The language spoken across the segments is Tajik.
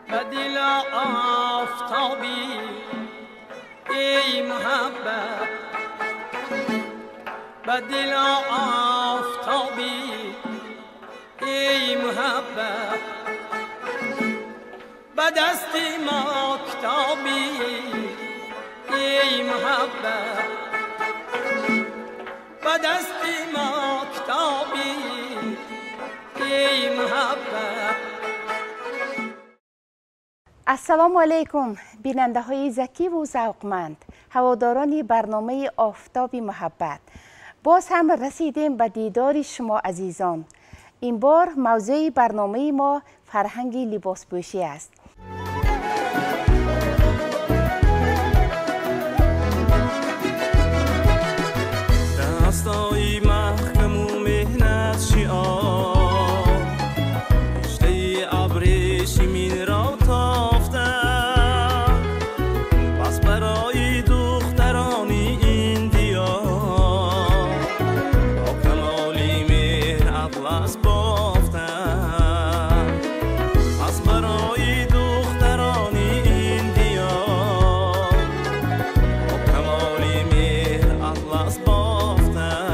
به دل آفتابی ای محبت، به دل آفتابی ای محبت، به دست ما کتابی ای محبت، به دست ما کتابی ای محبت. السلام علیکم بیننده های ذکی و ذوقمند، هواداران برنامه آفتاب محبت. باز هم رسیدیم به دیدار شما عزیزان. این بار موضوع برنامه ما فرهنگ لباس پوشی است. دستای محکم و مهنت شعار، رشته ابریشمین را تافتم، پس برای دختران این دیار با کمالی مهر اطلس بافتم، پس برای دختران این دیار با کمالی مهر اطلس بافتم.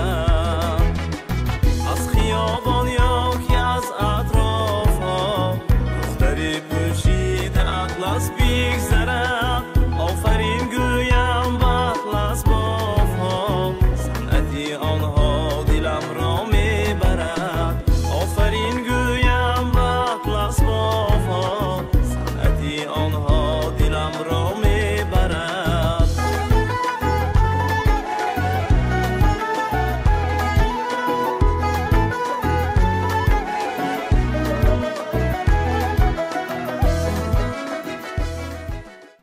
از خیابان یا که از اطراف ها دختری پوشیده اطلس بگذرد، آفرین گویم به اطلس باف ها، صنعتی آنها دلم را میبرد، آفرین گویم به اطلس باف ها، صنعتی آنها دلم را میبرد.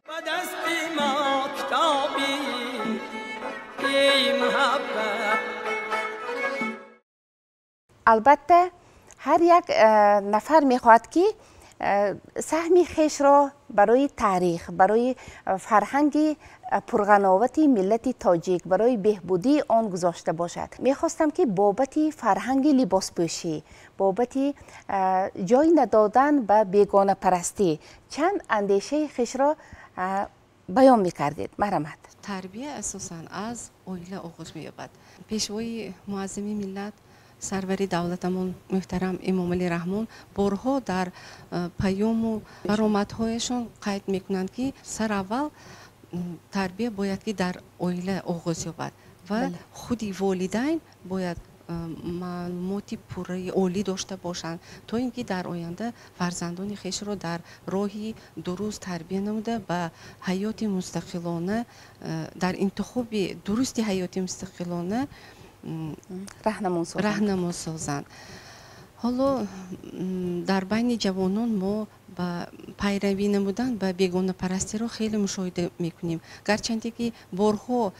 به دست ما کتابی ای محبت. البته هر یک نفر میخواهد که سهم خویش را برای تاریخ، برای فرهنگ پرغناوت ملت تاجیک، برای بهبودی آن گذاشته باشد. میخواستم که بابت فرهنگ لباس پوشی، بابت جای ندادن به بیگانه پرستی چند اندیشه خویش را بیان میکردید. مرحمت. تربیه اساساً از оила оғоз меёбад. Пешвои муаззами миллат, сарвари давлатамон муҳтарам Эмомалӣ Раҳмон борҳо дар паёму баромадҳояшон қайд мекунанд, ки сараввал тарбия бояд ки дар оила оғоз ёбад ва худи волидайн бояд маълумоти пурраи олӣ дошта бошанд, то ин ки дар оянда фарзандони хешро дар роҳи дуруст тарбия намуда ба ҳаёти мустақилона, дар интихоби дурусти ҳаёти мустақилона раҳнамо созанд. Ҳоло дар байни ҷавонон мо ба пайравӣ намудан ба бегонапарастиро хеле мушоҳида мекунем. Гарчанде ки борҳо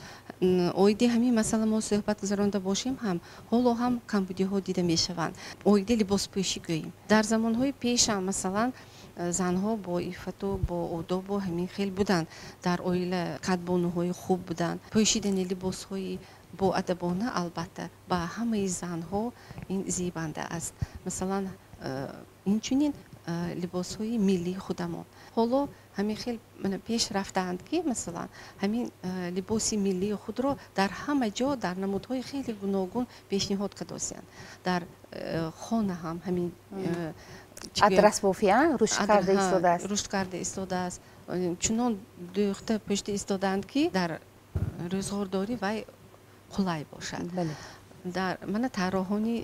оиди ҳамин масъала мо суҳбат гузаронда бошем ҳам, ҳоло ҳам камбудиҳо дида мешаванд. Оиди либоспӯшӣ гӯем. Дар замонҳои пешам масалан занҳо бо иффату бо одобу ҳамин хел буданд. Дар оила кадбонуҳои хуб буданд. Пӯшидани либосҳои боадабона албатта ба ҳамаи занҳо ин зебанда аст. Масалан инчунин либосҳои миллии худамон. Ҳоло ҳамин хел пеш рафтаанд, ки масалан ҳамин либоси миллии худро дар ҳама ҷо дар намудҳои хеле гуногун пешниҳод кардосиянд. Дар хона ҳам ҳамин адрасбофӣ рушд карда истодааст. Рушд карда истодааст. Чунон дӯхта пӯшида истодаанд, ки дар рӯзғордорӣ вай қулай бошад. Дар мана тарроҳони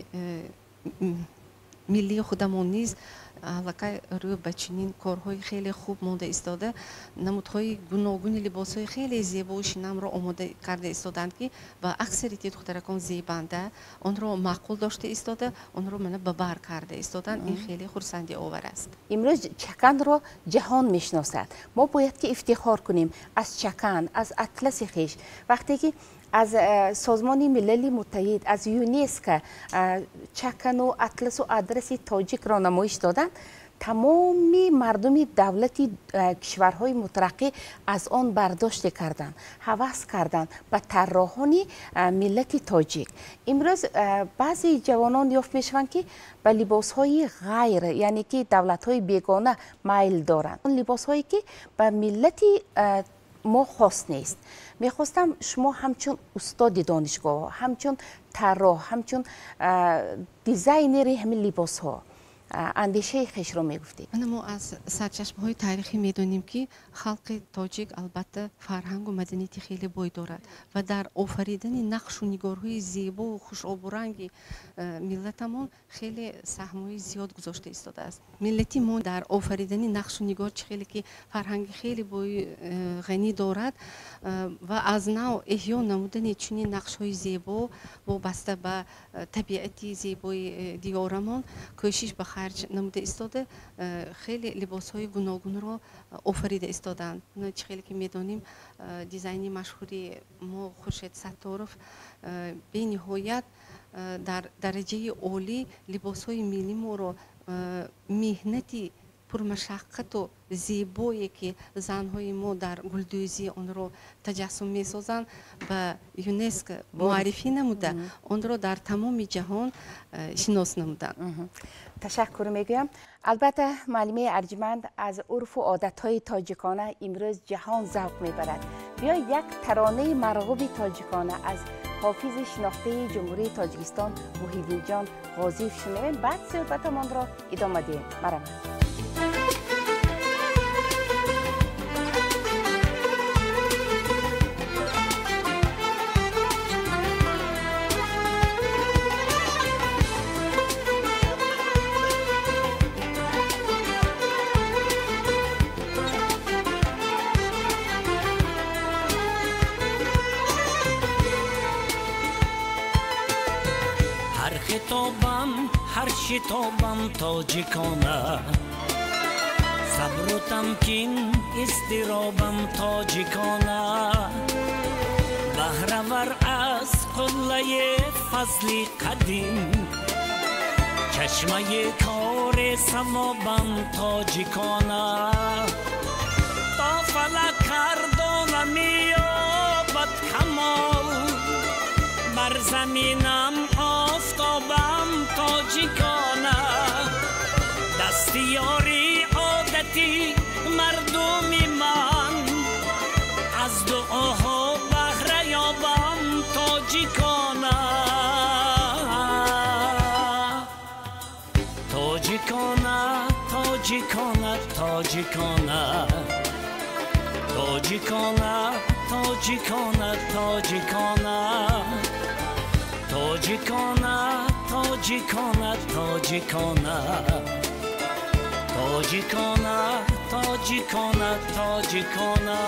миллии худамон низ аллакай рӯ ба чунин корҳои хеле хуб монда истода, намудҳои гуногуни либосҳои хеле зебоу шинамро омода карда истодаанд, ки ба аксарияти духтаракон зебанда, онро маъқул дошта истода, онро мана ба бар карда истодаанд. Ин хеле хурсандиовар аст. Имрӯз чаканро ҷаҳон мешиносад. Мо бояд ки ифтихор кунем аз чакан, аз атласи хеш. Вақте ки аз созмони Милали Муттаҳид, аз ЮНЕСКО чакану атласу адраси тоҷикро намоиш доданд, Тамоми мардуми давлати кишварҳои мутараққӣ аз он бардоште карданд, ҳавас карданд ба тарроҳони миллати тоҷик. Имрӯз баъзе ҷавонон ёфт мешаванд, ки ба либосҳои ғайр, яъне ки давлатҳои бегона майл доранд, он либосҳое ки ба миллати мо хос нест. Мехостам шумо ҳамчун устоди донишгоҳ, ҳамчун тарроҳ, ҳамчун дизайнери ҳамин либосҳо андешаи хешро мегуфтед. Ана мо аз сарчашмаҳои таърихӣ медонем, ки халқи тоҷик албатта фарҳангу маданияти хеле бой дорад ва дар офаридани нақшу нигорҳои зебову хушобуранги миллатамон хеле саҳмҳои зиёд гузошта истодааст. Миллати мо дар офаридани нақшу нигор чӣ хеле ки фарҳанги хеле бои ғанӣ дорад ва аз нав эҳё намудани чунин нақшҳои зебо вобаста ба табиати зебои диёрамон кӯшиш ба харҷ намуда истода, хеле либосҳои гуногунро офарида истодаанд. Чӣ хеле ки медонем, дизайни машҳури мо Хуршед Сатторов бениҳоят дар дараҷаи олӣ либосҳои миллӣ моро, меҳнати пурмашаққату зебое ки занҳои мо дар гулдӯзӣ онро таҷассум месозанд, ба ЮНЕСКО муаррифӣ намуда, онро дар тамоми ҷаҳон шинос намуданд. Ташаккур мегӯям. Албатта, муаллимаи арҷманд, аз урфу одатҳои тоҷикона имрӯз ҷаҳон завқ мебарад. Биёед як таронаи марғуби тоҷикона аз ҳофизи шинохтаи Ҷумҳурии Тоҷикистон Муҳиддинҷон Ғозиев шунавем, баъд суҳбатамонро идома диҳем. Марҳамат. Ҳар шитобам тоҷикона, сабру тамкин изтиробам тоҷикона, баҳравар аз қуллаи фазли қадим, чашмаи кори савобам тоҷикона, то фалак кардона меёбад камол, бар заминам офтобам тоҷикона, дастиёри одати мардуми ман, аз дуоҳо баҳра ёбам тоҷикона. Тоҷикона, тоҷикона, тоҷикона, тоҷикона, тоҷикона, тоҷикона, тоҷикона, тоҷикона, тоҷикона, тоҷикона, тоҷикона, тоҷикона.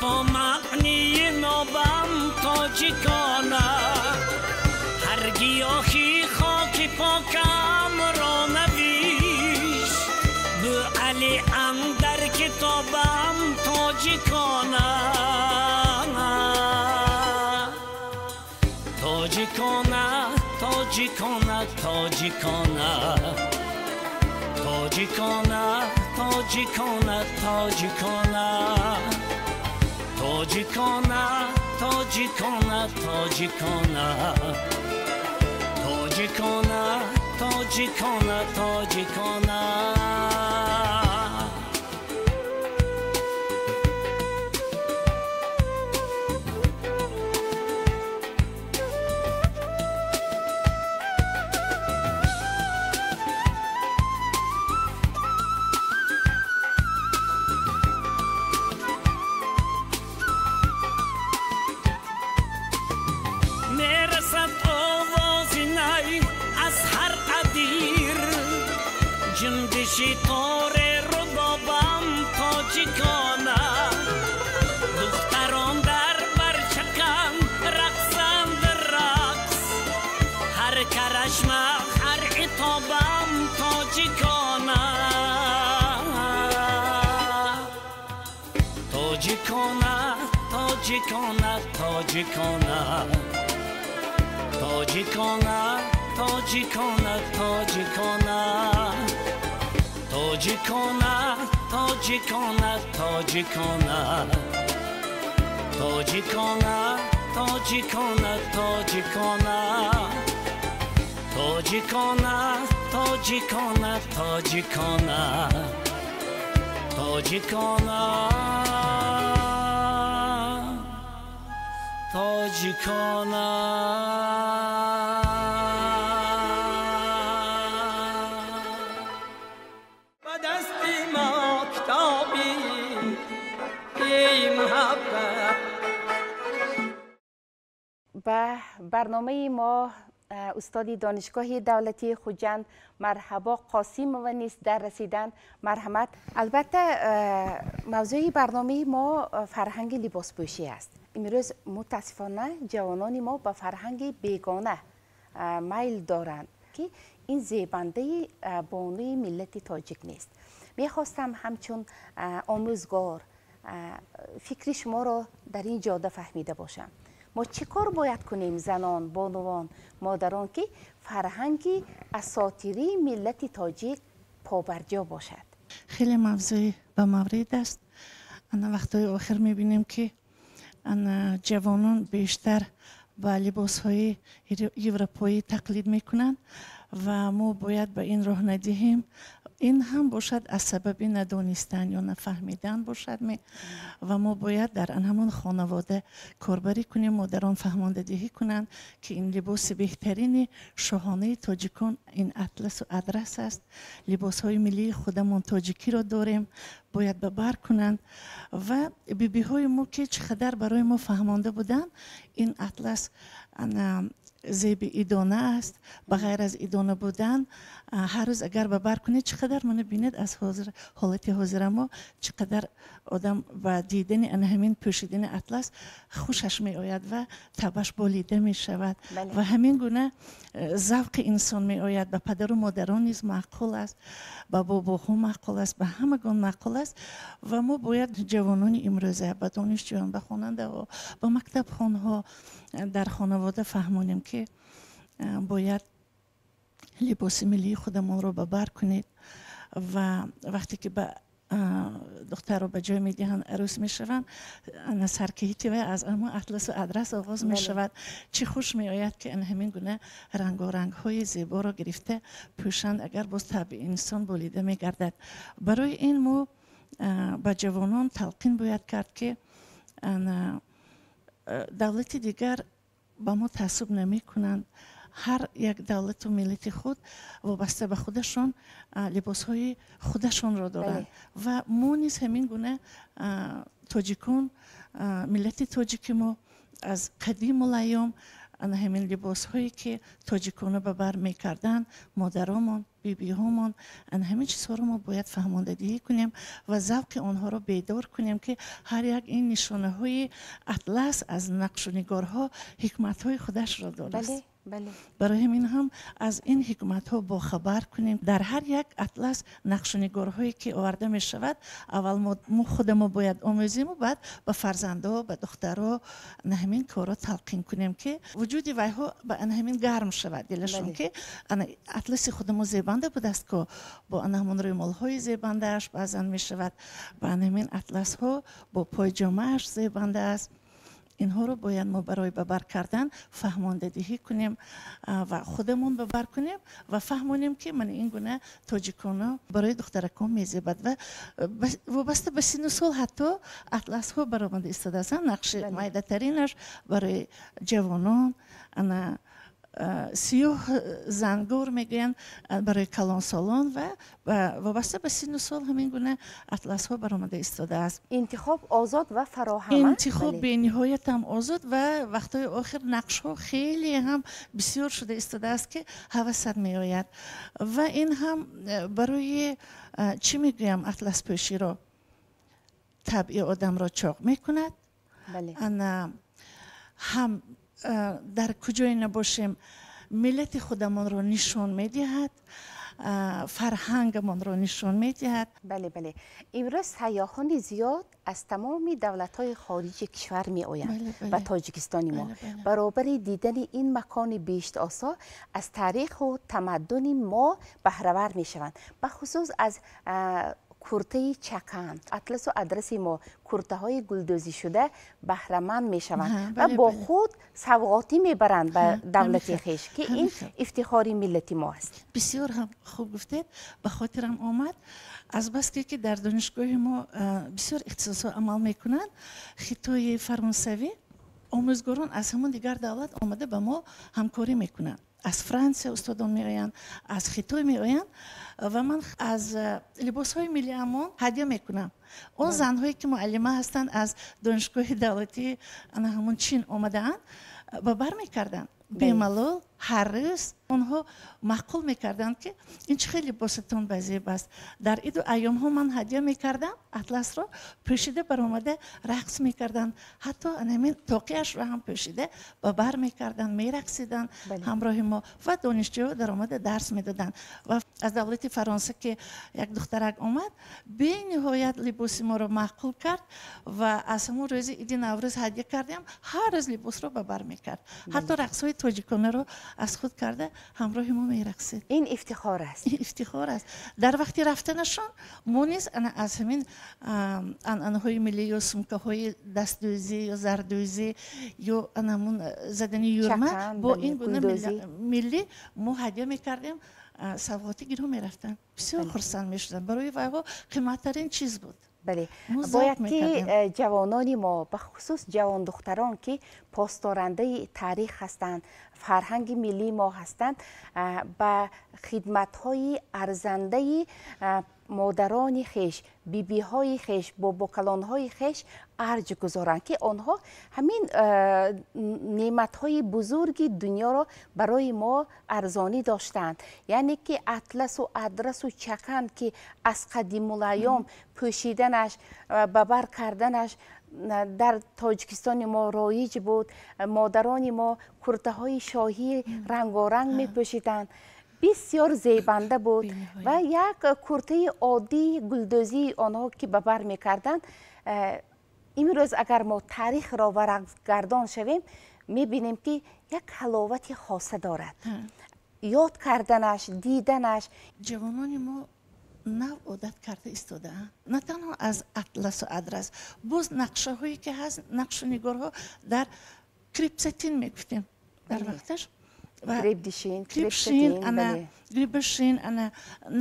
По маънии нобам тоҷикона, ҳар гиёҳи хоки покамро навишт, Буали андар китобам тоҷикона. Тоҷикона, тоҷикона, тоҷикона, тоҷикона, тоҷикона, тоҷикона, тоҷикона, тоҷикона, тоҷикона, тоҷикона, тоҷикона, тоҷикона. Мерасад овози най аз ҳар адир, Ҷиндиши торе рубобам тоҷикона, духтарон дар барчакам рақсанд рақс, ҳар карашма ҳар итобам тоҷикона. Тоҷикона, тоҷикона, тоҷикона, тоҷикона, тоҷикона, тоҷикона, тоҷикона, тоҷикона, тоҷикона, тоҷикона, тоҷикона, тоҷикона, тоҷикона, тоҷикона, тоҷикона, тоҷикона, тоҷикона. Ба дасти мо китоби эй муҳаббат. Ба барномаи мо устоди донишгоҳи давлатии Хуҷанд Марҳабо Қосимова низ дар расидан. Марҳамат. Албатта, мавзӯи барномаи мо фарҳанги либоспӯшӣ аст. Имрӯз мутаассифона ҷавонони мо ба фарҳанги бегона майл доранд, ки ин зебандаи бонуи миллати тоҷик нест. Мехостам ҳамчун омӯзгор фикри шуморо дар ин ҷода фаҳмида бошам. Мо чӣ кор бояд кунем, занон, бонувон, модарон, ки фарҳанги асотирии миллати тоҷик побарҷо бошад? Хеле мавзӯи ба маврид аст. Ана вақтҳои охир мебинем, ки ана ҷавонон бештар ба либосҳои европоӣ тақлид мекунанд ва мо бояд ба ин роҳ надиҳем. Ин ҳам бошад аз сабаби надонистан ё нафаҳмидан бошад, ва мо бояд дар ан ҳамон хонавода корбарӣ кунем, модарон фаҳмондадиҳӣ кунанд, ки ин либоси беҳтарини шоҳонаи тоҷикон ин атласу адрас аст. Либосҳои миллии худамон тоҷикиро дорем, бояд ба бар кунанд. Ва бибиҳои мо, ки чӣ қадар барои мо фаҳмонда буданд, ин атлас зеби идона аст. Ба ғайр аз идона будан, ҳар рӯз агар ба бар кунед, чӣ қадар мана бинед аз ҳолати ҳозира мо чӣ қадар одам ба дидани ана ҳамин пӯшидани атлас хушаш меояд ва табаш болида мешавад ва ҳамин гуна завқи инсон меояд. Ба падару модарон низ маъқул аст, ба бобоҳо маъқул аст, ба ҳамагон маъқул аст. Ва мо бояд ҷавонони имрӯза, ба донишҷӯён, ба хонандаҳо, ба мактабхонҳо дар хонавода фаҳмонем, ки бояд либоси миллии худамонро ба бар кунед. Ва вақте ки ба духтарро ба ҷой медиҳанд, арӯс мешаванд, ана саркиҳити вай аз ҳамон атласу адрас оғоз мешавад. Чӣ хуш меояд, ки ана ҳамин гуна рангорангҳои зеборо гирифта пӯшанд, агар боз табъи инсон болида мегардад. Барои ин мо ба ҷавонон талқин бояд кард, ки давлати дигар ба мо таассуб намекунанд. Ҳар як давлату миллати худ вобаста ба худашон либосҳои худашонро доранд ва мо низ ҳамин гуна тоҷикон, миллати тоҷики мо аз қадиму лайём ана ҳамин либосҳое ки тоҷикона ба бар мекарданд, модаромон, бибиҳомон, ана ҳамин чизҳоро мо бояд фаҳмондадиҳӣ кунем ва завқи онҳоро бедор кунем, ки ҳар як ин нишонаҳои атлас аз нақшу нигорҳо ҳикматҳои худашро дорад. Барои ҳамин ҳам аз ин ҳикматҳо бохабар кунем. Дар ҳар як атлас нақшу нигорҳое ки оварда мешавад, аввал мо худамо бояд омӯзиму баъд ба фарзандо, ба духтаро ана ҳамин корро талқин кунем, ки вуҷуди вайҳо ба ана ҳамин гарм шавад дилашон, ки ана атласи худамо зебанда будааст, ко бо ана ҳамон рӯмолҳои зебандааш баъзан мешавад, ба ана ҳамин атласҳо бо пойҷомааш зебанда аст. Инҳоро бояд мо барои ба бар кардан фаҳмондадиҳӣ кунем ва худамон ба бар кунем ва фаҳмонем, ки мана ин гуна тоҷикона барои духтаракон мезебад. Ва вобаста ба сину сол ҳатто атласҳо баромада истодаастанд. Нақши майдатаринаш барои ҷавонон, ана Сиёҳ зангор мегӯянд барои калонсолон ва вобаста ба синну сол ҳамин гуна атласҳо баромада истодааст. Интихоб озод ва фароҳам. Интихоб бениҳоят ҳам озод ва вақтҳои охир нақшҳо хеле ҳам бисёр шуда истодааст, ки ҳавасат меояд. Ва ин ҳам барои чӣ мегӯям, атласпӯширо табъи одамро чоқ мекунад. Ана ҳам дар куҷое набошем миллати худамонро нишон медиҳад, фарҳангамонро нишон медиҳад. Бале, бале. Имрӯз сайёҳони зиёд аз тамоми давлатҳои хориҷи кишвар меоянд ба Тоҷикистони мо. Баробари дидани ин макони биҳиштосо аз таъриху тамаддуни мо баҳравар мешаванд, бахусус аз куртаи чакан, атласу адраси мо, куртаҳои гулдӯзишуда баҳраманд мешаванд ва бо худ савғотӣ мебаранд ба давлати хеш, ки ин ифтихори миллати мо аст. Бисёр ҳам хуб гуфтед, ба хотирам омад, азбаски ки дар донишгоҳи мо бисёр ихтисосҳо амал мекунанд, хитои фаронсавӣ омӯзгорон аз ҳамон дигар давлат омада ба мо ҳамкорӣ мекунанд. Аз Франсия устодон меоянд, аз Хитой меоянд ва ман аз либосҳои миллиамон ҳадя мекунам. Он занҳое ки муаллима ҳастанд, аз донишгоҳи давлатии ана ҳамон Чин омадаанд, ба бар мекарданд. Бемалол ҳар рӯз онҳо маъқул мекарданд, ки ин чӣ хел либосатон ба зеб аст. Дар иду айёмҳо ман ҳадя мекардам, атласро пӯшида баромада рақс мекарданд. Ҳатто ҳамин тоқияшро ҳам пӯшида ба бар мекарданд, мерақсиданд ҳамроҳи мо ва донишҷӯ даромада дарс медоданд. Ва аз давлати Фаронса ки як духтарак омад, бениҳоят либоси моро маъқул кард ва аз ҳамон рӯзи иди Наврӯз ҳадя кардем, ҳар рӯз либосро ба бар мекард. Ҳатто рақсҳои тоҷиконаро аз худ карда ҳамроҳи мо мерақсид. Ин ифтихор аст. Ин ифтихор аст. Дар вақти рафтанашон мо низ аз ҳамин анъанаҳои миллӣ ё сумкаҳои дастдӯзӣ ё зардӯзӣ ё анамун задани юрма бо ин гуна миллӣ мо ҳадя мекардем, савғотӣ гирҳо мерафтанд. Бисёр хурсанд мешуданд. Барои вайҳо қиматтарин чиз буд. Бале, бояд ки ҷавонони мо, бахусус ҷавондухтарон, ки посдорандаи таърих ҳастанд, фарҳанги миллии мо ҳастанд, ба хидматҳои арзандаи модарони хеш, бибиҳои хеш, бобокалонҳои хеш арҷ гузоранд, ки онҳо ҳамин неъматҳои бузурги дунёро барои мо арзонӣ доштанд. Яъне ки атласу адрасу чакан, ки аз қадимулайём пӯшиданаш, ба бар карданаш дар Тоҷикистони мо роиҷ буд. Модарони мо куртаҳои шоҳии рангоранг мепӯшиданд, бисёр зебанда буд ва як куртаи оддии гулдӯзии онҳо ки ба бар мекарданд, имрӯз агар мо таърихро варақгардон шавем, мебинем, ки як ҳаловати хоса дорад ёд карданаш, диданаш. Ҷавонони мо нав одат карда истодаанд, на танҳо аз атласу адрас, боз нақшаҳое ки ҳаст, нақшу нигорҳо дар крепсатин мегуфтем дар вақташ, крепдешин, ана гребешин, ана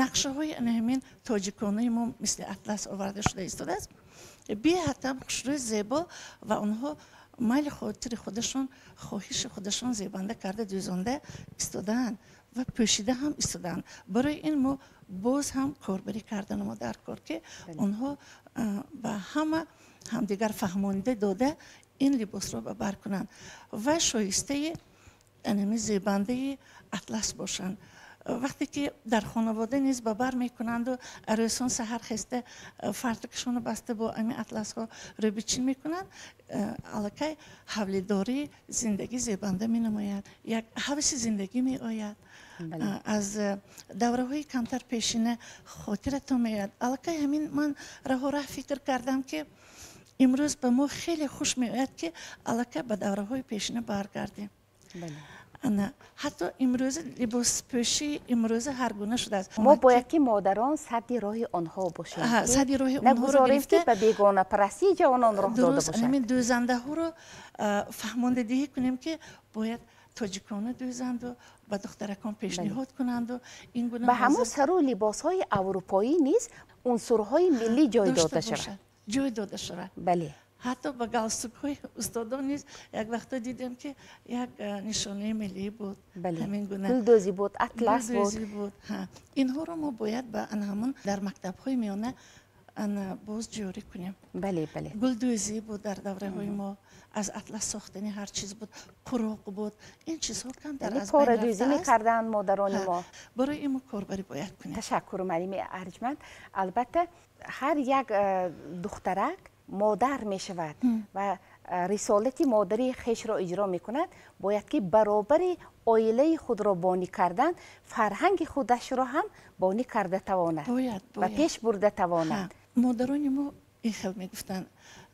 нақшаҳои ана ҳамин тоҷиконаи мо мисли атлас оварда шуда истодааст, беҳатам хушрӯй, зебо, ва онҳо майли хотири худашон, хоҳиши худашон зебанда карда дӯзонда истодаанд ва пӯшида ҳам истодаанд. Барои ин мо боз ҳам корбарӣ кардан мо дар кор, ки онҳо ба ҳама ҳамдигар фаҳмонида дода ин либосро ба бар кунанд ва шоистаи анами зебандаи атлас бошанд. Вақте ки дар хонавода низ ба бар мекунанду арӯсон саҳар хеста фартукашонро баста бо ами атласҳо рӯбичин мекунанд, аллакай ҳавлидории зиндагӣ зебанда менамояд, як ҳаваси зиндагӣ меояд. Аз давраҳои камтар пешина хотиратон меояд. Аллакай ҳамин ман раҳо раҳ фикр кардам, ки имрӯз ба мо хеле хуш меояд, ки аллакай ба давраҳои пешина баргардем. Ана ҳатто имрӯза либоспӯшии имрӯза ҳар гуна шудааст. Мо бояд ки модарон садди роҳи онҳо бошем, садди роҳи онҳоро нагузорем, ки ба бегонапарастии ҷавонон роҳ дода бошад. Ҳамин дӯзандаҳоро фаҳмондадиҳӣ кунем, ки бояд тоҷикона дӯзанду ба духтаракон пешниҳод кунанду ин гуна. Ба ҳамон сару либосҳои аврупоӣ низ унсурҳои миллӣ ҷой дода шавад. Ҷой дода шавад. Бале. Ҳатто ба галстукҳои устодон низ як вақто дидем, ки як нишонаи миллӣ буд. Ҳамин гуна гулдӯзӣ буд, атлас буд. Инҳоро мо бояд ба ҳамон дар мактабҳои миёна боз ҷорӣ кунем. Бале, бале. Гулдӯзӣ буд дар давраҳои мо, аз атлас сохтани ҳар чиз буд, қуроқ буд. Ин чизҳо камтар аз байн порадӯзӣ мекарданд модарони мо. Барои ин мо корбарӣ бояд кунем. Ташаккур, муаллими арҷманд. Албатта, ҳар як духтарак модар мешавад ва рисолати модари хешро иҷро мекунад, бояд ки баробари оилаи худро бонӣ кардан, фарҳанги худашро ҳам бонӣ карда тавонад ва пеш бурда тавонад. Модарони мо ин хел мегуфтанд: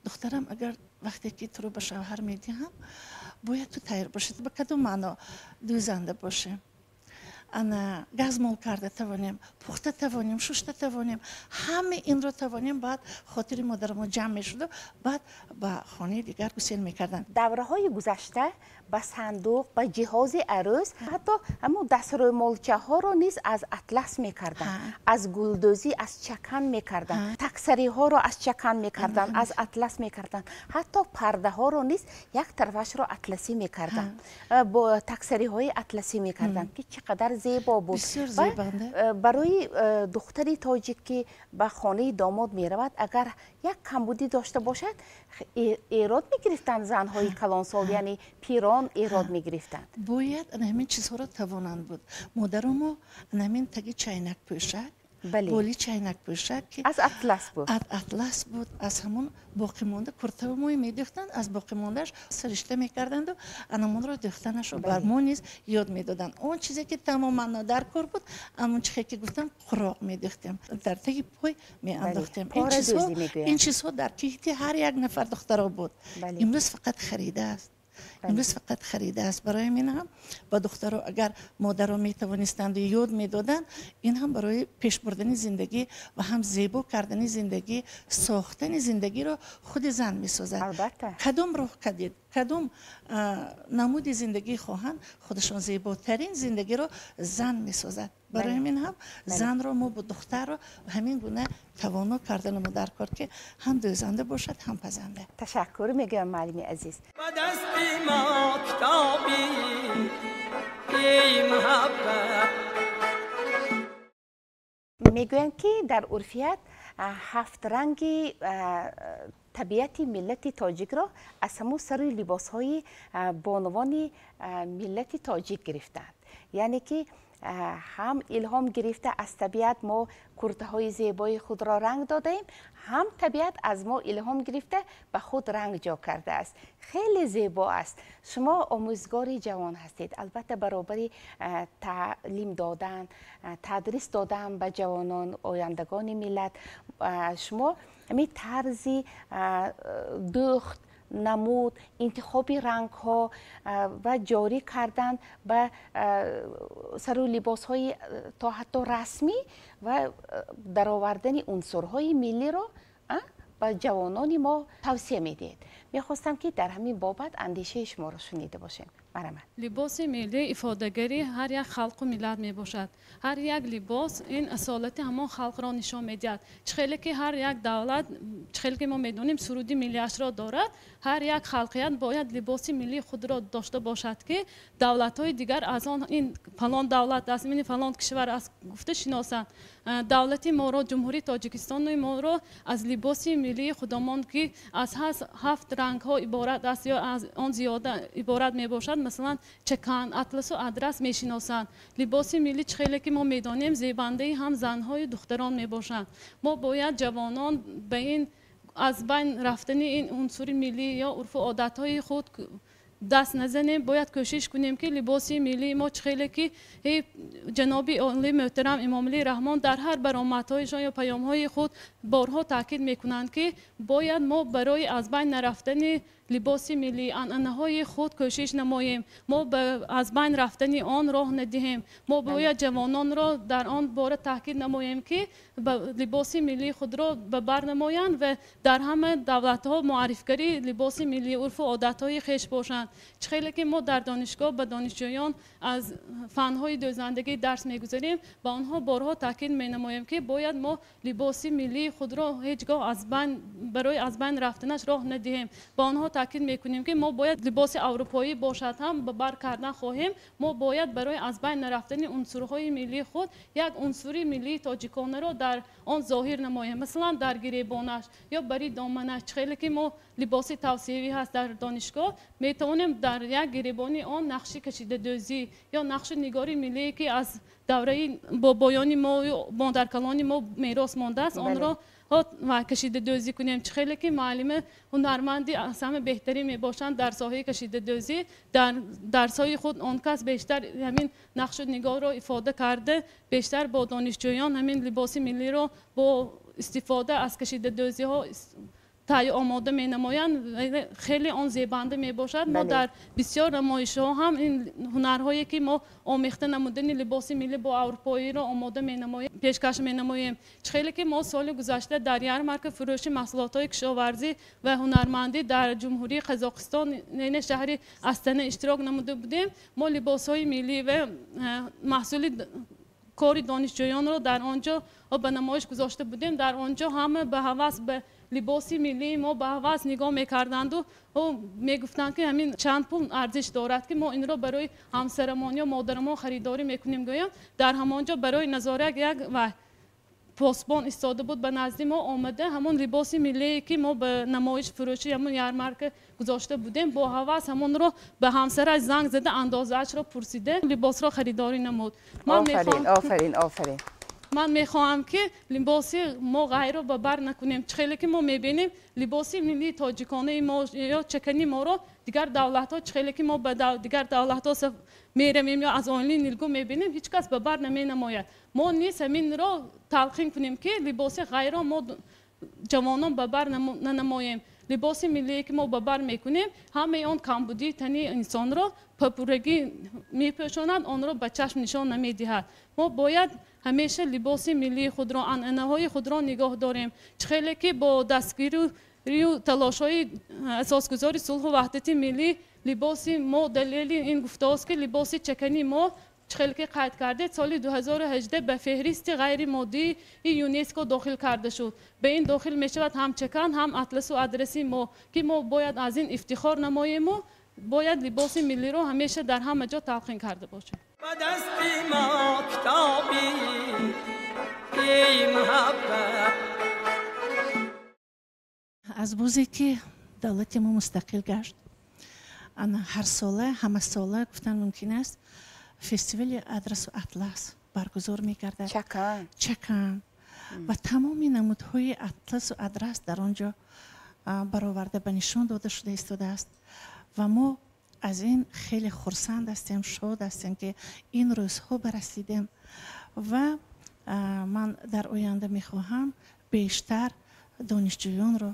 духтарам, агар вақте ки туро ба шавҳар медиҳам, бояд ту тайёр бошӣ. Ба кадом маъно? Дӯзанда бошем, ана газмол карда тавонем, пухта тавонем, шушта тавонем, ҳама инро тавонем. Баъд хотири модарамон ҷамъ мешуду баъд ба хонаи дигар гусел мекарданд. Давраҳои гузашта ба сандуқ, ба ҷиҳози арӯс, ҳатто ҳамун дастрӯмолчаҳоро низ аз атлас мекарданд, аз гулдӯзӣ, аз чакан мекарданд, таксариҳоро аз чакан мекарданд, аз атлас мекарданд, ҳатто пардаҳоро низ як тарафашро атласӣ мекарданд, бо таксариҳои атласӣ мекарданд, ки чӣ қадар зебо буд. Барои духтари тоҷик, ки ба хонаи домод меравад, агар як камбудӣ дошта бошад, эрод мегирифтанд занҳои калонсол, яъне пирон эрод мегирифтанд. Бояд ҳамин чизҳоро тавонанд буд. Модаро мо ҳамин таги чайнак пӯшак, боли чайнак пӯшак, ки аз атлас буд, аз атлас буд, аз ҳамон боқимонда куртаву мӯй медӯхтанд, аз боқимондааш саришта мекарданду анамонро дӯхтанашро бар мо низ ёд медоданд. Он чизе ки тамоман дар кор буд, ҳамон чихе ки гуфтам, қуроқ медӯхтем, дар таги пой меандохтем. Ин чизҳо дар кихти ҳар як нафар духтаро буд. Имрӯз фақат харида аст. Имрӯз фақат харида аст. Барои мин ҳам ба духтаро агар модаро метавонистанду ёд медоданд, ин ҳам барои пеш бурдани зиндагӣ ва ҳам зебо кардани зиндагӣ, сохтани зиндагиро худи зан месозад. Албатта. Кадом роҳ кадид, кадом намуди зиндагӣ хоҳанд, худашон зеботарин зиндагиро зан месозад. Барои мин ҳам занро мо бо духтарро ҳамин гуна тавоно кардану мо дар кор, ки ҳам дӯзанда бошад, ҳам пазанда. Ташаккур мегӯям, муаллими азиз. Ба дасти мо китоби муҳаббат. Мегӯянд, ки дар урфият ҳафт ранги табиати миллати тоҷикро аз ҳамун сари либосҳои бонувони миллати тоҷик гирифтаанд, яъне ки ҳам илҳом гирифта аз табиат мо куртаҳои зебои худро ранг додаем, ҳам табиат аз мо илҳом гирифта ба худ ранг ҷо кардааст. Хеле зебо аст. Шумо омӯзгори ҷавон ҳастед. Албатта, баробари таълим додан, тадрис додан ба ҷавонон, ояндагони миллат, шумо ҳамин тарзи дӯхт, намуд, интихоби рангҳо ва ҷорӣ кардан ба сару либосҳои то ҳатто расмӣ ва даровардани унсурҳои миллиро ба ҷавонони мо тавсия медиҳед. Мехостам, ки дар ҳамин бобат андешаи шуморо шунида бошем. Марҳамат. Либоси миллӣ ифодагари ҳар як халқу миллат мебошад. Ҳар як либос ин асолати ҳамон халқро нишон медиҳад. Чӣ хеле ки ҳар як давлат, чӣ хеле ки мо медонем, суруди миллиашро дорад, ҳар як халқият бояд либоси миллии худро дошта бошад, ки давлатҳои дигар аз он ин фалон давлат аст, ин фалон кишвар аст гуфта шиносанд. Давлати моро, Ҷумҳурии Тоҷикистони моро аз либоси миллии худомон, ки аз ҳафт рангҳо иборат аст ё аз он зиёда иборат мебошад, масалан чакан, атласу адрас, мешиносанд. Либоси миллӣ, чӣ хеле ки мо медонем, зебандаи ҳам занҳою духтарон мебошанд. Мо бояд ҷавонон ба ин аз байн рафтани ин унсури миллӣ ё урфу одатҳои худ даст назанем. Бояд кӯшиш кунем, ки либоси миллии мо, чӣ хеле ки ҷаноби олӣ муҳтарам Эмомалӣ Раҳмон дар ҳар баромадҳояшон ё паёмҳои худ борҳо таъкид мекунанд, ки бояд мо барои аз байн нарафтани либоси миллӣ, анъанаҳои худ кӯшиш намоем. Мо ба аз байн рафтани он роҳ надиҳем. Мо бояд ҷавононро дар он бора таъкид намоем, ки ба либоси миллии худро ба бар намоянд ва дар ҳама давлатҳо муаррифгари либоси миллӣ, урфу одатҳои хеш бошанд. Чӣ хеле ки мо дар донишгоҳ ба донишҷӯён аз фанҳои дӯзандагӣ дарс мегузарем, ба онҳо борҳо таъкид менамоем, ки бояд мо либоси миллии худро ҳеҷ гоҳ барои аз байн рафтанаш роҳ надиҳем. Ба онҳо таъкид мекунем, ки мо бояд либоси аврупоӣ бошад ҳам ба бар кардан хоҳем, мо бояд барои аз байн нарафтани унсурҳои миллии худ як унсури миллии тоҷиконаро дар он зоҳир намоем. Масалан, дар гиребонаш ё бари доманаш, чӣ хеле ки мо либоси тавсиявӣ ҳаст дар донишгоҳ, метавонем дар як гиребони он нақши кашидадӯзӣ ё нақши нигори миллие, ки аз давраи бобоёни мо, модаркалони мо мерос мондааст, онро кашидадӯзӣ кунем. Чӣ хеле ки муаллими ҳунарманди аз ҳама беҳтарин мебошанд дар соҳаи кашидадӯзӣ, дар дарсҳои худ он кас бештар ҳамин нақшу нигорро ифода карда, бештар бо донишҷӯён ҳамин либоси миллиро бо истифода аз кашидадӯзиҳо тайёр омода менамоянд. Хеле он зебанда мебошад. Мо дар бисёр намоишҳо ҳам ин ҳунарҳое, ки мо омехта намудани либоси миллӣ бо аврупоиро омода менамоем, пешкаш менамоем. Чӣ хеле ки мо соли гузашта дар ярмарка фурӯши маҳсулотҳои кишоварзӣ ва ҳунармандӣ дар Ҷумҳурии Қазоқистон, яъне шаҳри Астана, иштирок намуда будем. Мо либосҳои миллӣ ва маҳсули кори донишҷӯёнро дар он ҷо ба намоиш гузошта будем. Дар он ҷо ҳама ба ҳавас ба либоси миллии мо ба ҳавас нигоҳ мекарданду мегуфтанд, ки ҳамин чанд пул арзиш дорад, ки мо инро барои ҳамсарамон ё модарамон харидорӣ мекунем. Гӯям, дар ҳамон ҷо барои назора як посбон истода буд, ба назди мо омада ҳамон либоси миллие, ки мо ба намоиш фурӯши ҳамон ярмарка гузошта будем, бо ҳавас ҳамонро ба ҳамсараш занг зада, андозаашро пурсида, либосро харидорӣ намуд. Офарин, офарин. Ман мехоҳам, ки либоси мо ғайрро ба бар накунем. Чӣ хеле ки мо мебинем, либоси миллии тоҷиконаи мо ё чакани моро дигар давлатҳо, чӣ хеле ки мо ба дигар давлатҳо меравем ё аз онлайн нилгӯ мебинем, ҳеҷ кас ба бар наменамояд. Мо низ ҳаминро талқин кунем, ки либоси ғайрро мо ҷавонон ба бар нанамоем. Либоси миллие, ки мо ба бар мекунем, ҳамаи он камбудии тани инсонро ба пуррагӣ мепӯшонад, онро ба чашм нишон намедиҳад. Мо бояд ҳамеша либоси миллии худро, анъанаҳои худро нигоҳ дорем. Чӣ хеле ки бо дастгирию талошҳои асосгузори сулҳу ваҳдати миллӣ либоси мо, далели ин гуфтааст, ки либоси чакани мо, чӣ хеле ки қайд кардед, соли 2018 ба феҳристи ғайримоддии ЮНЕСКО дохил карда шуд. Ба ин дохил мешавад ҳам чакан, ҳам атласу адраси мо, ки мо бояд аз ин ифтихор намоему бояд либоси миллиро ҳамеша дар ҳама ҷо талқин карда бошем. Ба дасти мо китоби муҳаббат. Аз бозе ки давлати мо мустақил гашт, ҳарсола, ҳамасола гуфтан мумкин аст, фестивали адрасу атлас баргузор мегардад. Чакан ва тамоми намудҳои атласу адрас дар он ҷо бароварда ба нишон дода шуда истодааст ва мо аз ин хеле хурсанд ҳастем, шод ҳастем, ки ин рӯзҳо барасидем. Ва ман дар оянда мехоҳам бештар донишҷӯёнро,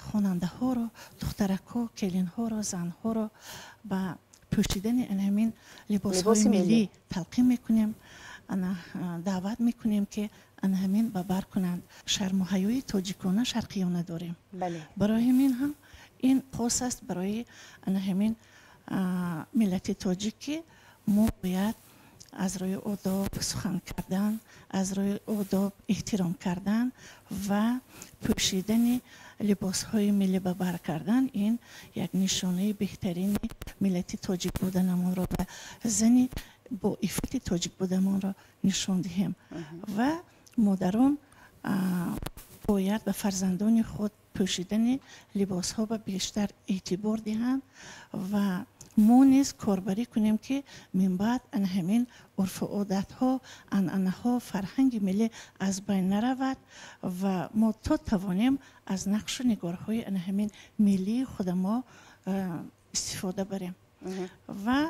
хонандаҳоро, духтаракҳо, келинҳоро, занҳоро ба пӯшидани ҳамин либосҳои миллӣ талқин мекунем, даъват мекунем, ки ҳамин ба бар кунанд. Шарму ҳаёи тоҷикона, шарқиёна дорем. Барои ҳамин ҳам ин хос аст барои ҳамин миллати тоҷик, ки мо бояд аз рӯи одоб сухан кардан, аз рӯи одоб эҳтиром кардан ва пӯшидани либосҳои миллӣ ба бар кардан ин як нишонаи беҳтарини миллати тоҷик буданамонро ва зани бо иффати тоҷик буданамонро нишон диҳем. Ва модарон бояд ба фарзандони худ пӯшидани либосҳо ба бештар эътибор диҳанд ва мо низ корбарӣ кунем, ки минбаъд ана ҳамин урфу одатҳо, анъанаҳо, фарҳанги миллӣ аз байн наравад ва мо то тавонем аз нақшу нигорҳои ана ҳамин миллии худамо истифода барем. Ва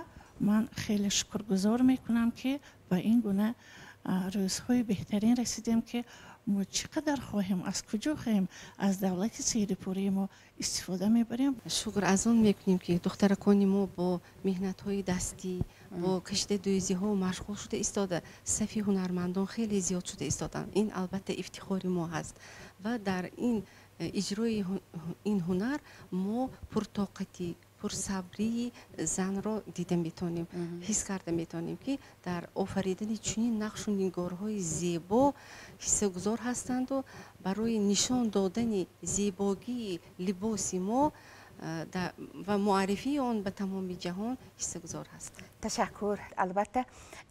ман хеле шукргузор мекунам, ки ба ин гуна рӯзҳои беҳтарин расидем, ки Мо чӣ қадар хоҳем, аз куҷо хоҳем, аз давлати сирипурии мо истифода мебарем. Шукр аз он мекунем, ки духтаракони мо бо меҳнатҳои дастӣ, бо кашидадӯзиҳо машғул шуда истода, сафи ҳунармандон хеле зиёд шуда истоданд. Ин албатта ифтихори мо ҳаст ва дар ин иҷрои ин ҳунар мо пуртоқатӣ, пурсабрии занро дида метавонем, ҳис карда метавонем, ки дар офаридани чунин нақшу нигорҳои зебо ҳиссагузор ҳастанду барои нишон додани зебогии либоси мо ва муаррифии он ба тамоми ҷаҳон ҳиссагузор ҳастанд. Ташаккур. Албатта,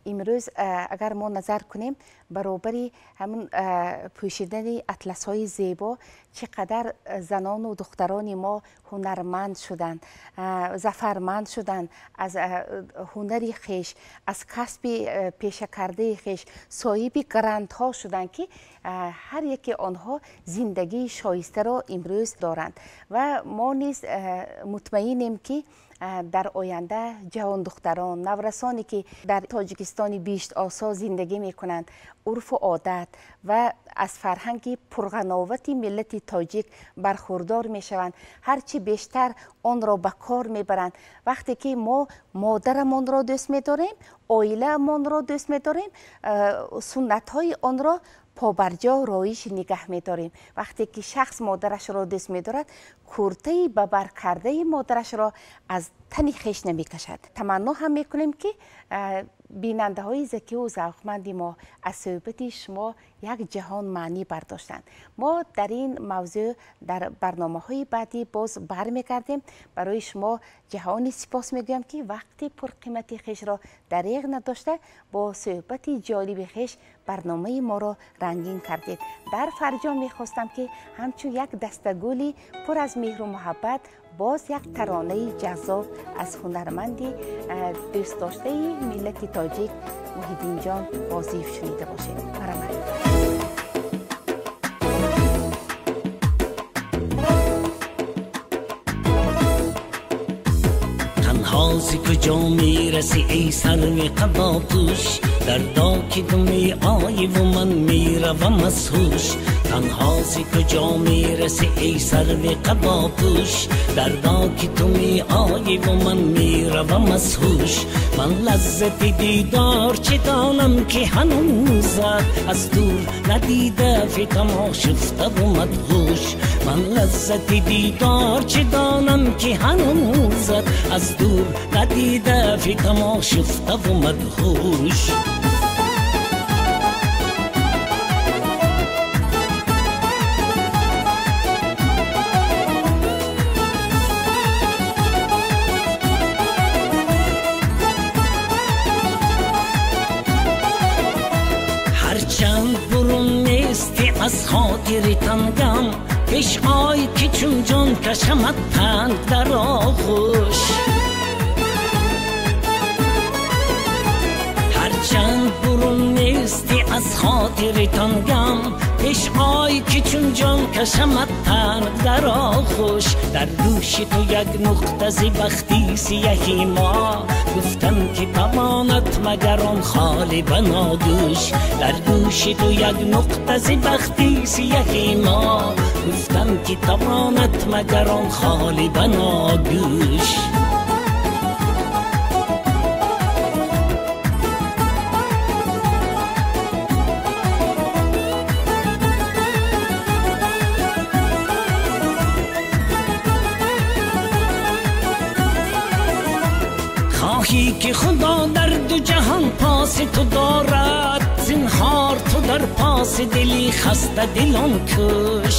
имрӯз агар мо назар кунем, баробари ҳамин пӯшидани атласҳои зебо чӣ қадар занону духтарони мо ҳунарманд шуданд, зафарманд шуданд, аз ҳунари хеш, аз касби пешакардаи хеш соҳиби грантҳо шуданд, ки ҳар яке онҳо зиндагии шоистаро имрӯз доранд. Ва мо низ мутмаинем, ки дар оянда ҷавондухтарон, наврасоне ки дар Тоҷикистони биҳиштосо зиндагӣ мекунанд, урфу одат ва аз фарҳанги пурғановати миллати тоҷик бархурдор мешаванд, ҳарчи бештар онро ба кор мебаранд. Вақте ки мо модарамонро дӯст медорем, оилаамонро дӯст медорем, суннатҳои онро побарҷо роиш нигаҳ медорем. Вақте ки шахс модарашро дӯст медорад, куртаи ба бар кардаи модарашро аз тани хеш намекашад. Таманно ҳам мекунем, ки бинандаҳои закиву завқманди мо аз суҳбати шумо як ҷаҳон маънӣ бардоштанд. Мо дар ин мавзӯъ дар барномаҳои баъдӣ боз бармегардем. Барои шумо ҷаҳони сипос мегӯям, ки вақти пурқимати хешро дареғ надошта бо суҳбати ҷолиби хеш барномаи моро рангин кардед. Дар фарҷом мехостам, ки ҳамчун як дастагули пур аз меҳру муҳаббат боз як таронаи ҷаззоб аз ҳунарманди дӯстдоштаи миллати тоҷик Муҳиддинҷон Ғозиев шунида бошед. Марҳамат. Танҳо зи куҷо мерасӣ, эй сарви қабопӯш? Дардо ки ту меоиву ман меравам аз ҳуш. Танҳо зи куҷо мерасӣ, эй сарви қабопӯш? Дардо ки ту меоиву ман меравам аз ҳуш. Ман лаззати дидор чӣ донам, ки ҳанӯзат аз дур надида фитамошуфтаву мадҳуш. Ман лаззати дидор чӣ донам, ки ҳанӯзат аз дур надида фитамошуфтаву мадҳуш. Ҳарчанд бурун нести аз хотири тангам, пеш ой ки чун ҷон кашамат танг дар оғӯш. Ҳарчанд бурун нести аз хотири тангам, пеш ой ки чун ҷон кашамат танг дар оғӯш. Дар гӯши ту як нуқта зи бахти сияҳи мо, гуфтам ки тавонат магар он холи ба ногӯш. Дар гӯши ту як нуқта зи бахти сияҳи мо, гуфтам ки тавонат магар он холи ба ногӯш. Хоҳӣ ки Худо дар ду ҷаҳон поси ту дорад, зинҳор ту дар поси дили хаста дилон куш.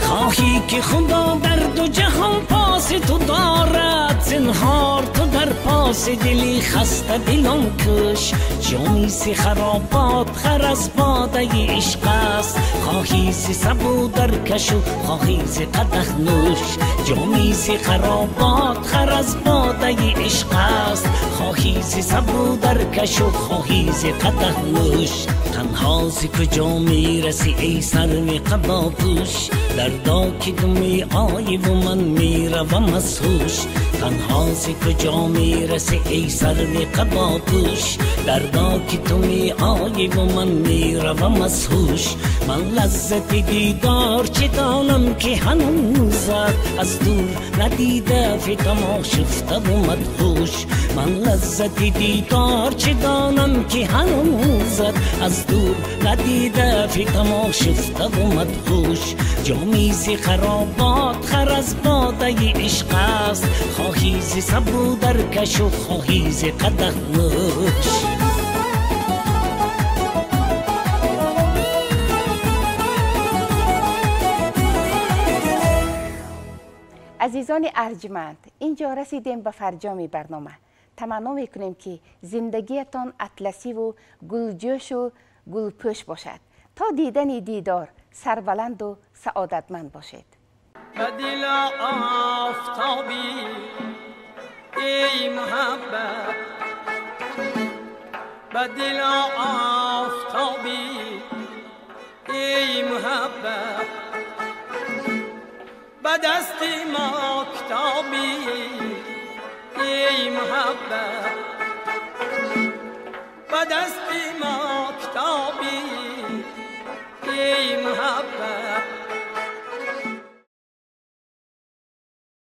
Хоҳӣ ки Худо дар ду ҷаҳон поси ту дорад, зинҳор ту дар поси дили хаста дилон куш. Ҷоми си харобот хар аз бодаи ишқ аст, хоҳӣ си сабу дар кашу хоҳӣ си қадаҳ нӯш. Ҷоми си харобот хар аз бодаи бодаи ишқ аст. Хоҳӣ зи сабу даркашу хоҳӣ зи қадаҳ нӯш. Танҳо зи куҷо мерасӣ эй сарви қабопӯш? Дардо ки ту меоиву ман меравам аз ҳуш. Танҳо зи куҷо мерасӣ эй сарви қабопӯш? Дардо ки ту меоиву ман меравам аз ҳуш. Ман лаззати дидор чӣ донам ки ҳанӯзад, аз дур надида фитам ошуфтаву мадҳуш. Ман лаззати дидор чӣ донам ки ҳанӯзад, аз дур надида фитам ошуфтаву мадҳуш. Ҷоми зи харобот хар аз бодаи ишқ аст. Хоҳӣ зи сабу даркашу хоҳӣ зи қадаҳ нӯш. Азизони арҷманд, инҷо расидем ба фарҷоми барнома. Таманно мекунем ки зиндагиятон атласиву гулҷӯшу гулпӯш бошад. То дидани дидор сарбаланду саодатманд бошед. Ба дил офтобӣ эй муҳаббат, ба дил офтобӣ эй муҳаббат, ба дасти мо китобӣ эй муҳаббат, ба дасти мо.